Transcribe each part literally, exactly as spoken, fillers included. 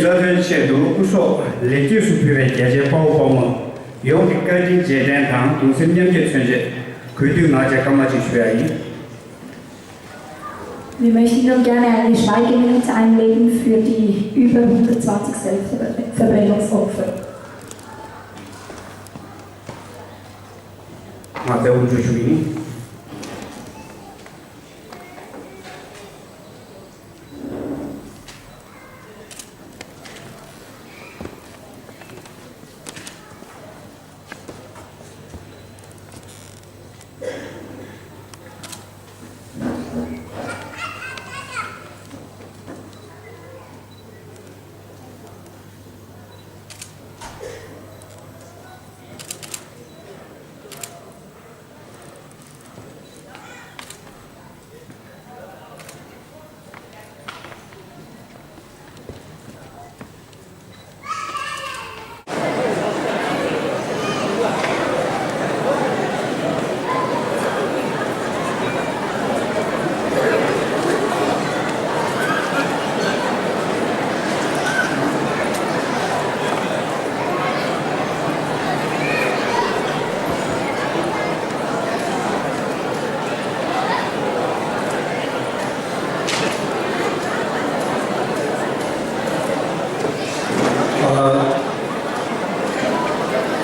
རྩ་དོན་ཆེད་དུ་སྐུ་སྲོག་ལེགས་སྐྱེས་སུ་ཕུལ་བའི་རྒྱལ་གཅེས་དཔའ་བོ་དཔའ་མོ་ཡོངས་ཀྱི་བཀའ་དྲིན་རྗེས་དྲན་དང་གདུང་སེམས་མཉམ་སྐྱེད་མཚོན་ཆེད་གུས་འདུད་ངག་བཅད་སྐར་མ་གཅིག་ཞུ་ཡ་ཡིན། Wir möchten nun gerne eine Schweigeminute einlegen für die über hundertzwanzig Selbstverbrennungsopfer. ང་ཚོས་དབུ་འཛུགས་ཞུ་གི་ཡིན།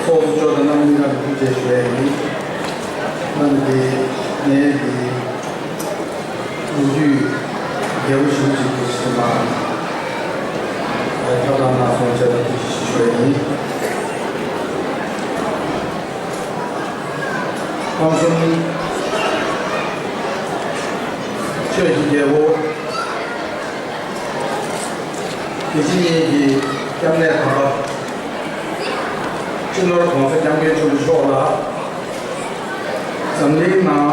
ཚོགས་གཙོ་མཆོག་དང་རྣམ་པ་གཉིས་ཀར་ཐུགས་རྗེ་ཆེ་ཞུ་ཡ་ཡིན། རྣམ་པ་འདི་ངའི་འདི་ལོ་རྒྱུས་རྒྱས་པོ་ཞིག་ཅིག་གི་ཕྱི་མ་ཐབས་ལམ་སྣ་ཚོགས་བྱས་པ་དེ་ཞུ་ཞུ་ཡ་ཡིན། ཁམས་གསུམ་ཆོས་ཀྱི་རྒྱལ་པོ། དེ་བཞིན་ཉིད་ཀྱི་སྐྱབས་གནས་དམ་པ། སྤྱི་ནོར་༸གོང་ས་༸སྐྱབས་མགོན་ཆེན་པོ་མཆོག་ལ་འཛམ་གླིང་ནང་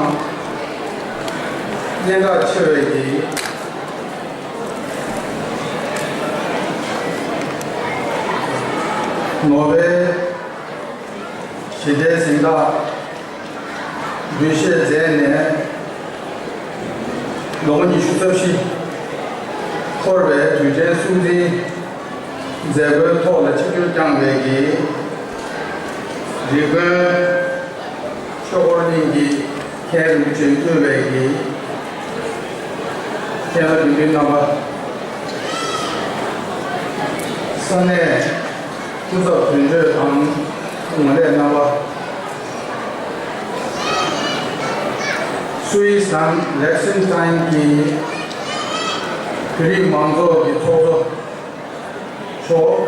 སྙན་གྲགས་ཆེ་བའི་གི་ནོ་བེལ་ཞི་བདེའི་གཟེངས་རྟགས་འབུལ་བཞེས་མཛད་ནས་ལོ་ངོ་ཉི་ཤུ་རྩ་བཞི་འཁོར་བའི་དུས་དྲན་སྲུང་བརྩིའི་མཛད་སྒོའི་ཐོག་ལ་ཆིབས་བསྒྱུར་བསྐྱངས་པའི་གི་རི་ཀོན་ཆོས་འཁོར་གླིང་གི་མཁན་རིན་པོ་ཆེ་དབུས་པའི་གི་མཁན་སློབ་དགེ་འདུན་རྣམ་པ། ས་གནས་སྐུ་ཚབ་དོན་གཅོད་དང་ངོ་ལས་རྣམ་པ། སུད་སི་དང་ལེག་སིན་ཊོན་གྱི་བོད་རིགས་མང་ཚོགས་ཀྱི་ཚོགས་གཙོ་མཆོག་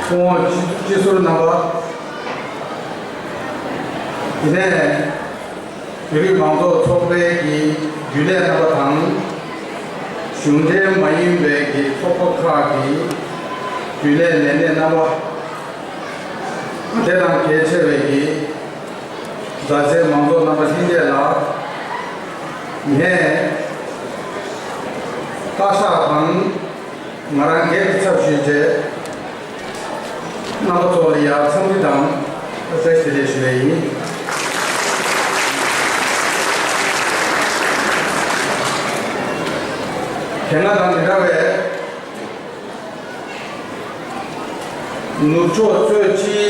སྐུ་ངོ་སྤྱི་ཟུར་རྣམ་པ། དེ་ནས་བོད་རིགས་མང་ཚོགས་ཚོགས་པའི་གི་རྒྱུན་ལས་རྣམ་པ་དང་། གཞུང་འབྲེལ་མ་ཡིན་པའི་གི་ཚོགས་པ་ཁག་གི་རྒྱུན་ལས་ལས་སྣེ་རྣམ་པ། དེ་དང་གལ་ཆེ་བའི་གི་མཛའ་བརྩེའི་མང་ཚོགས་རྣམ་པ་ལྷན་རྒྱས་ལ་ངས་བཀའ་ཤག་དང་ང་རང་སྒེར་གྱི་ཚབ་ཞུས་རྗེས་རྣམ་པ་ཚོ་ལ་ཡར་འཚམས་འདྲི་དང་བཀྲ་ཤིས་བདེ་ལེགས་ཞུ་ཡས་ཡིན། དེ་སྔ་དང་མི་འདྲ་བའི་ནུབ་ཕྱོགས་གཙོས་ཕྱིའི་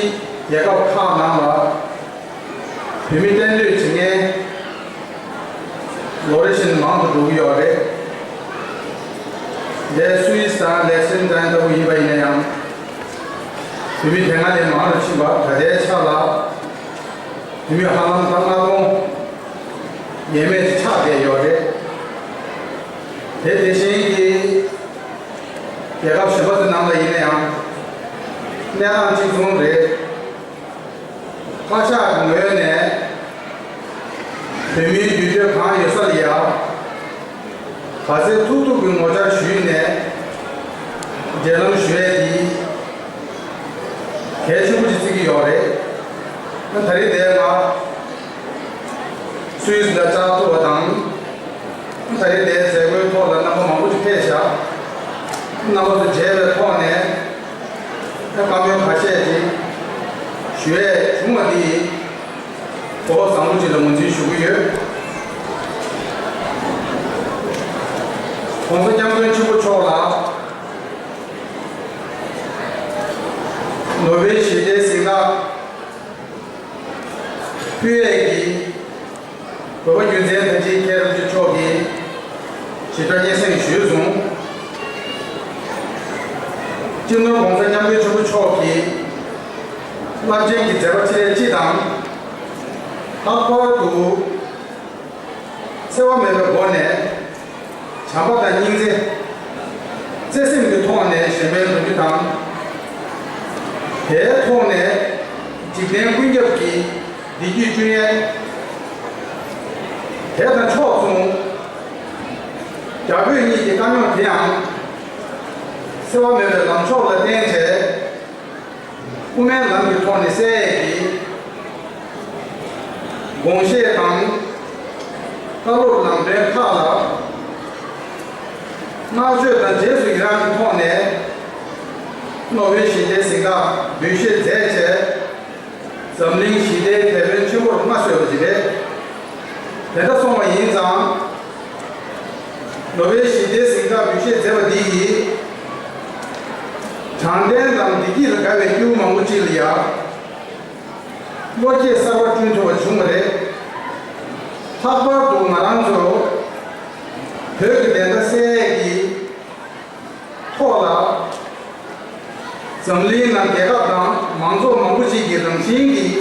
རྒྱལ་ཁབ་ཁག་ནང་ལ་བོད་མི་གཏན་སྡོད་བྱེད་མཁན་ལོ་རེ་བཞིན་མང་དུ་འགྲོ་གི་ཡོད་རེད། འདས་སུད་སི་དང་ལེག་སིན་ཊོན་ལྟ་བུ་ཡིན་པ་ཡིན་ན་ཡང་། བོད་མི་དེ་སྔ་ལས་མང་རུ་ཕྱིན་པ་ད་ལྟའི་ཆ་ལ་བོད་མི་ཧ་ལམ་ད་ལྔ་སྟོང་ཡས་མས་ཅིག་ཆགས་བསྡད་ཡོད་རེད། དེ་དེ་བཞིན་གྱི་རྒྱལ་ཁབ་གཞན་པ་ཚོའི་ནང་ལ་ཡིན་ན་ཡང་གནས་སྟངས་གཅིག་མཚུངས་རེད། བཀའ་ཤག་གི་ངོས་ནས་བོད་མིའི་འདུས་སྡོད་གང་ཡོད་ས་ལ་ཡ་ག་ཚོད་ཐུབ་ཐུབ་ཀྱི་ངོ་བཅར་ཞུས་ནས་འབྲེལ་ལམ་ཞུ་ཡས་དེ་གལ་ཆེན་པོ་ཞིག་བརྩི་གི་ཡོད་རེད། ད་རེས་དེ་ང་སུད་སི་ལ་བཅར་ཐུབ་པ་དང་། ད་རེས་དེའི་མཛད་སྒོའི་ཐོག་ལ་རྣམ་པ་མང་པོ་ཞིག་ཕེབས་ཤག་རྣམ་པ་ཚོ་མཇལ་བའི་ཐོག་ནས་བཀའ་མོལ་ཁ་ཤས་ཅིག་ཞུ་ཡས་བྱུང་བ་འདི་གོ་སྐབས་བཟང་པོ་ཅིག་ལ་ངོས་འཛིན་ཞུ་གི་ཡོད། ༸གོང་ས་༸སྐྱབས་མགོན་ཆེན་པོ་མཆོག་ལ་ནོ་བེལ་ཞི་བདེའི་གཟེངས་རྟགས་ཕུལ་ཡས་ཀྱི་གོ་སྐབས་རྒྱུ་མཚན་ད་ཅི་མཁན་རིན་པོ་ཆེ་མཆོག་གིས་ཞིབ་ཕྲ་སྙན་སེང་ཞུས་སོང་། སྤྱི་ནོར་༸གོང་ས་༸སྐྱབས་མགོན་ཆེན་པོ་མཆོག་གིས་རླབས་ཆེན་གྱི་མཛད་པ་འཕྲིན་ལས་སྤྱི་དང་། ལྷག་པར་དུ་འཚེ་བ་མེད་པའི་སྒོ་ནས་བྱམས་པ་དང་སྙིང་རྗེ། བརྩེ་སེམས་ཀྱི་ཐོག་ནས་གཞན་ཕན་སྒྲུབ་རྒྱུ་དང་། དེའི་ཐོག་ནས་འཇིག་རྟེན་ཀུན་ཁྱབ་ཀྱི་བདེ་སྐྱིད་བསྐྲུན་ཡས། དེ་དང་ཕྱོགས་མཚུངས། རྒྱ་བོད་གཉིས་ཀྱི་དཀའ་རྙོག་དེའང་འཚེ་བ་མེད་པའི་ལངས་ཕྱོགས་ལ་བརྟེན་བྱས། དབུ་མའི་ལམ་གྱི་ཐོག་ནས་སེལ་ཡས་ཀྱི་དགོངས་བཞེད་དང་། བཀའ་སློབ་ལམ་སྟོན་ཁག་ལ་བསྔགས་བརྗོད་དང་རྗེས་སུ་ཡི་རང་གི་ཐོག་ནས་ནོ་བེལ་ཞི་བདེའི་གཟེངས་རྟགས་འབུལ་བཞེས་མཛད་བྱས། འཛམ་གླིང་ཞི་བདེའི་དེད་དཔོན་ཆེན་པོར་མངའ་གསོལ་བ་ཞིག་རེད། དེ་འདྲ་སོང་བ་ཡིན་ཙང་། ནོ་བེལ་ཞི་བདེའི་གཟེངས་རྟགས་འབུལ་བཞེས་མཛད་པ་འདི་ཡིས། དྲང་བདེན་དང་བདེ་སྐྱིད་ལ་དགའ་བའི་སྐྱེ་བོ་མང་པོ་ཅིག་ལ་ཡང་བློ་སྐྱེད་གསར་པ་བསྐྲུན་ཐུབ་པ་བྱུང་བ་རེད། ལྷག་པར་དུ་ང་རང་ཚོ་བོད་ཀྱི་བདེན་མཐའ་གསལ་ཡས་ཀྱི་ཐོག་ལ། འཛམ་གླིང་ནང་རྒྱལ་ཁབ་དང་མང་ཚོགས་མང་པོ་ཅིག་གིས་རང་བཞིན་གྱིས་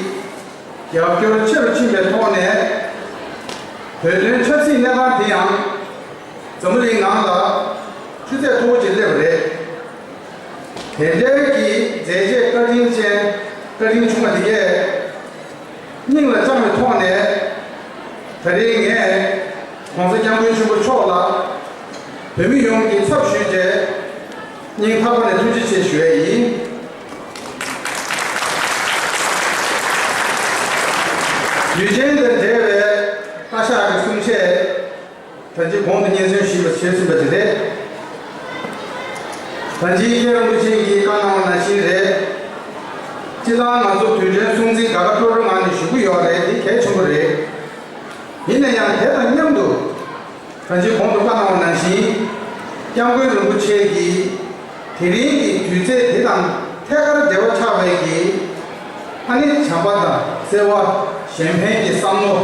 རྒྱབ་སྐྱོར་ཆེ་རུ་ཕྱིན་པའི་ཐོག་ནས། བོད་དོན་ཆབ་སྲིད་གནས་སྟངས་དེ་ཡང་འཛམ་བུ་གླིང་ནང་ལ་ཆུ་ཚད་མཐོ་པོ་ཅིག་སླེབས་པ་རེད། དེ་འདྲའི་གི་མཛད་རྗེས་བཀའ་དྲིན་ཅན། བཀའ་དྲིན་ཆུང་བ་དེ་གས་སྙིང་ལ་བཅངས་པའི་ཐོག་ནས། ད་རེས་ངས་༸གོང་ས་༸སྐྱབས་མགོན་ཆེན་པོ་མཆོག་ལ་བོད་མི་ཡོངས་ཀྱི་ཚབ་ཞུས་བྱས། སྙིང་ཐག་པ་ནས་ཐུགས་རྗེ་ཆེ་ཞུ་ཡས་ཡིན། དུས་ཆེན་དང་འབྲེལ་བའི་བཀའ་ཤག་གི་གསུང་བཤད། ད་ཅི་གོང་དུ་སྙན་སེང་ཞུས་པ་བྱས་ཟིན་པ་དེ་རེད། ད་ཅི་མཁན་རིན་པོ་ཆེ་གིས་བཀའ་གནང་བ་ནང་བཞིན་རེད། སྤྱིར་བཏང་ང་ཚོ་དུས་དྲན་སྲུང་བརྩི་དགའ་དགའ་སྤྲོ་སྤྲོ་ངང་ནས་ཞུ་གི་ཡོད་རེད། དེ་གལ་ཆེན་པོ་རེད། ཡིན་ན་ཡང་དེ་དང་མཉམ་དུ། ད་ཅི་གོང་དུ་བཀའ་གནང་བ་ནང་བཞིན། སྐྱབས་མགོན་རིན་པོ་ཆེ་གིས་དེ་རིང་གི་དུས་ཚེས་དེ་དང་ཐད་ཀར་འབྲེལ་བ་ཆགས་པའི་གི། ཨ་ནི་བྱམས་པ་དང་བརྩེ་བ། གཞན་ཕན་གྱི་བསམ་བློ།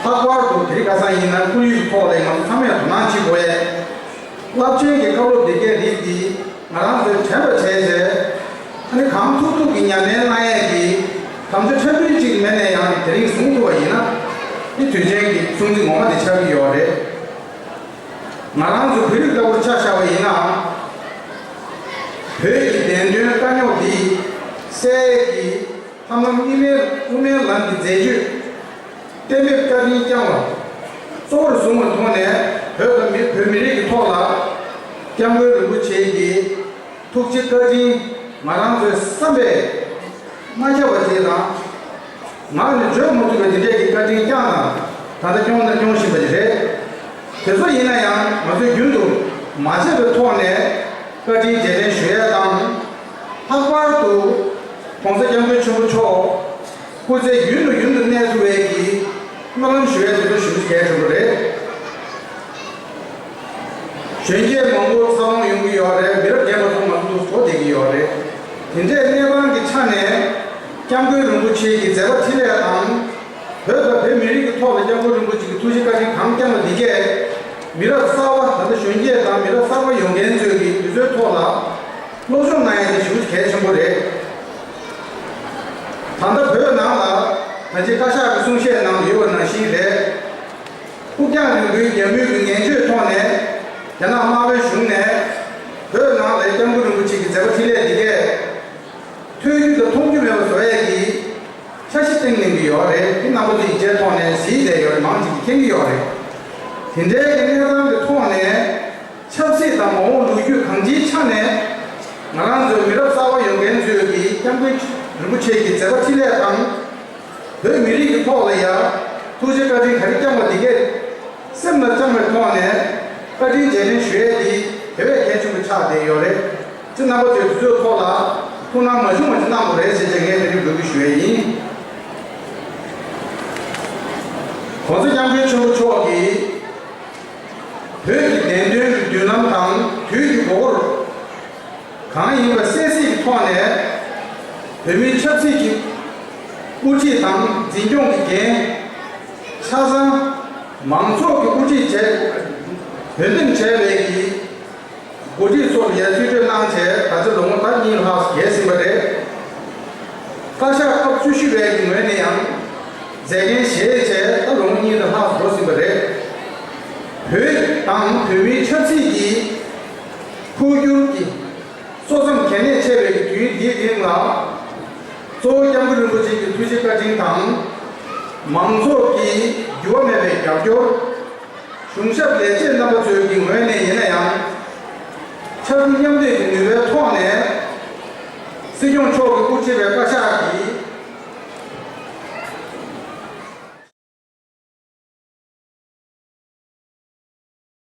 ལྷག་པར་དུ་དེ་རིང་ཁ་སང་ཡིན་ན་ཁོར་ཡུག་ཐོག་ལ་ང་ཚོ་ཚང་མས་དོ་སྣང་བྱེད་དགོས་ཡས། རླབས་ཆེན་གྱི་བཀའ་སློབ་འདི་གའི་རིགས་འདི་ང་རང་ཚོས་དྲན་པ་བྱས་རྗེས། ཨ་ནི་གང་ཐུབ་ཐུབ་ཀྱི་ཉམས་ལེན་གནང་ཡས་ཀྱི་དམ་བཅའ་ཁྲ་འདུལ་གཅིག་མེད་ནས་ཡང་དེ་རིང་བཟུང་ཐུབ་པ་ཡིན་ན། འདི་དུས་ཆེན་གྱི་སྲུང་བརྩི་ངོ་མ་དེ་ཆགས་ཀྱི་ཡོད་རེད། ང་རང་ཚོ་བོད་རིགས་ལྟ་བུར་ཆ་བཞག་པ་ཡིན་ན། བོད་ཀྱི་བདེན་དོན་དཀའ་རྙོག་འདི་སེལ་ཡས་ཀྱི་ཐབས་ལམ་གཉིས་མེད་དབུ་མའི་ལམ་གྱི་མཛད་བྱུས་གཏན་འབེབས་བཀའ་དྲིན་བསྐྱངས་པ་གཙོ་བོར་བཟུང་བའི་ཐོག་ནས། བོད་དང་མི་བོད་མི་རིགས་ཀྱི་ཐོག་ལ་སྐྱབས་མགོན་རིན་པོ་ཆེ་གི་ཐུགས་རྗེ་བཀའ་དྲིན་ང་རང་ཚོས་བསམ་པས་མ་ཁྱབ་པ་ཅིག་དང་། ངག་ནས་བརྗོད་མ་ཐུབ་པའི་དེ་འདྲའི་གི་བཀའ་དྲིན་བསྐྱངས་དང་། ད་ལྟ་སྐྱོང་དང་སྐྱོང་བཞིན་པ་ཞིག་རེད། དེ་ཚོ་ཡིན་ན་ཡང་ང་ཚོས་རྒྱུན་དུ་མ་བརྗེད་པའི་ཐོག་ནས་བཀའ་དྲིན་རྗེས་དྲན་ཞུ་ཡས་དང་། ལྷག་པར་དུ་༸གོང་ས་༸སྐྱབས་མགོན་ཆེན་པོ་མཆོག་སྐུ་ཚེ་ཡུན་དུ་ཡུན་དུ་གནས་ཐུབ་པའི་གི་སྨོན་ལམ་ཞུ་ཡས་དེ་ཚོ་ཞུ་རྒྱུ་གལ་ཆེན་པོ་རེད། གཞོན་སྐྱེས་མང་པོ་འཚར་ལོངས་ཡོང་གི་ཡོད་རེད། མི་རབས་རྒན་པ་ཚོ་ང་ཚོ་འདུག་འགྲོ་བསྡད་ཀྱི་ཡོད་རེད། དེ་འདྲའི་གནས་སྟངས་ཀྱི་ཆ་ནས་༸སྐྱབས་མགོན་རིན་པོ་ཆེ་གི་མཛད་པ་འཕྲིན་ལས་དང་། བོད་དང་བོད་མི་རིགས་ཀྱི་ཐོག་ལ་༸སྐྱབས་མགོན་རིན་པོ་ཆེ་གི་ཐུགས་རྗེ་བཀའ་དྲིན་གང་བསྐྱངས་པ་འདི་གས་མི་རབས་གསར་པ། ད་ལྟ་གཞོན་སྐྱེས་དང་མི་རབས་གསར་པ་ཡོང་མཁན་ཚོས་ཀྱི་དུས་ཚོད་ཐོག་ལ་སློབ་སྦྱོང་གནང་ཡ་དེ་ཞེ་པོ་གལ་ཆེན་པོ་རེད། ད་ལྟ་བོད་ནང་ལ་ད་ཅི་བཀའ་ཤག་གི་གསུང་བཤད་ནང་ཡོད་པ་ནང་བཞིན་རེད། ཕུགས་རྒྱང་རིང་པོའི་རྒྱབ་མུས་ཀྱི་ངན་བྱུས་ཐོག་ནས་རྒྱ་ནག་དམར་པོའི་གཞུང་ནས་བོད་ནང་ལ་༸སྐྱབས་མགོན་རིན་པོ་ཆེ་གི་མཛད་པ་འཕྲིན་ལས་འདི་གས་ཐོས་རྒྱུ་དང་མཐོང་རྒྱུ་མེད་པ་བཟོ་ཡས་ཀྱི་འཆར་གཞི་བཏིང་གནང་གི་ཡོད་རེད། དེ་རྣམ་པ་ཚོ་ཡིག་ཆའི་ཐོག་ནས་གཟིགས་བསྡད་ཡོད་རེད། མང་ཆེ་གིས་མཁྱེན་གྱི་ཡོད་རེད། དེ་འདྲའི་གི་གནས་སྟངས་ཀྱི་ཐོག་ནས་ཆབ་སྲིད་དང་མ་འོངས་ལོ་རྒྱུས་གང་ཅིའི་ཆ་ནས་ང་རང་ཚོའི་མི་རབས་གསར་པ་ཡོང་མཁན་ཚོས་ཀྱི་༸སྐྱབས་མགོན་རིན་པོ་ཆེ་གི་མཛད་པ་འཕྲིན་ལས་དང་། བོད་མི་རིགས་ཀྱི་ཐོག་ལ་ཡང་ཐུགས་རྗེ་བཀའ་དྲིན་ག་རེ་བསྐྱངས་པ་འདི་གས་སེམས་ལ་བཅངས་པའི་ཐོག་ནས་བཀའ་དྲིན་རྗེས་དྲན་ཞུ་ཡས་འདི་དེ་བས་གལ་ཆེན་པོ་ཆགས་བསྡད་ཡོད་རེད། ཅི་རྣམ་པ་ཚོས་དུས་ཚོད་ཐོག་ལ་ཐུགས་སྣང་མ་བྱུང་བ་ཅིག་གནང་དགོས་རེད་ཟེར་བྱས་ངས་དེ་རིང་འབོད་སྐུལ་ཞུ་ཡས་ཡིན། ༸གོང་ས་༸སྐྱབས་མགོན་ཆེན་པོ་མཆོག་གིས་བོད་ཀྱི་ མགོ་སྐོར་གང་ཡིན་པ་གསལ་གཟིགས་ཀྱི་ཐོག་ནས། བོད་མིའི་ཆབ་སྲིད་ཀྱི་དབུ་ཁྲིད་དང་འཛིན་སྐྱོང་གི་འགན་ཆ་ཚང་མང་ཚོགས་ཀྱི་དབུ་ཁྲིད་བྱས། འོས་འདེམས་བྱས་པའི་གི་འགོ་ཁྲིད་ཚོར་ཡར་ཆེད་གཏོང་གནང་བྱས། ད་ཆ་ལོ་ངོ་ད་གཉིས་ལྷག་བརྒལ་ཟིན་པ་རེད། བཀའ་ཤག་སྐབས་བཅུ་བཞི་པའི་གི་ངོས་ནས་ཡང་མཛད་འགན་བཞེས་བྱས། ད་ལོ་ངོ་གཉིས་དང་ལྷག་འགྲོ་ཟིན་པ་རེད། བོད་དང་བོད་མིའི་ཆབ་སྲིད་ཀྱི་འཕོ་འགྱུར་གྱི་སོ་མཚམས་གལ་གནད་ཆེ་བའི་དུས་འདིའི་རིང་ལ། གཙོ་བོ་སྐྱབས་མགོན་རིན་པོ་ཆེ་གི་ཐུགས་རྗེ་བཀའ་དྲིན་དང་། མང་ཚོགས་ཀྱི་འགྱུར་བ་མེད་པའི་རྒྱབ་སྐྱོར། གཞུང་ཞབས་ལས་བྱེད་རྣམ་པ་ཚོའི་གི་ངོས་ནས་ཡིན་ན་ཡང་། འཆར་འགོད་མཉམ་འདེགས་ཀྱི་ནུས་པའི་ཐོག་ནས། སྲིད་སྐྱོང་མཆོག་གིས་དབུ་ཁྲིད་པའི་བཀའ་ཤག་གི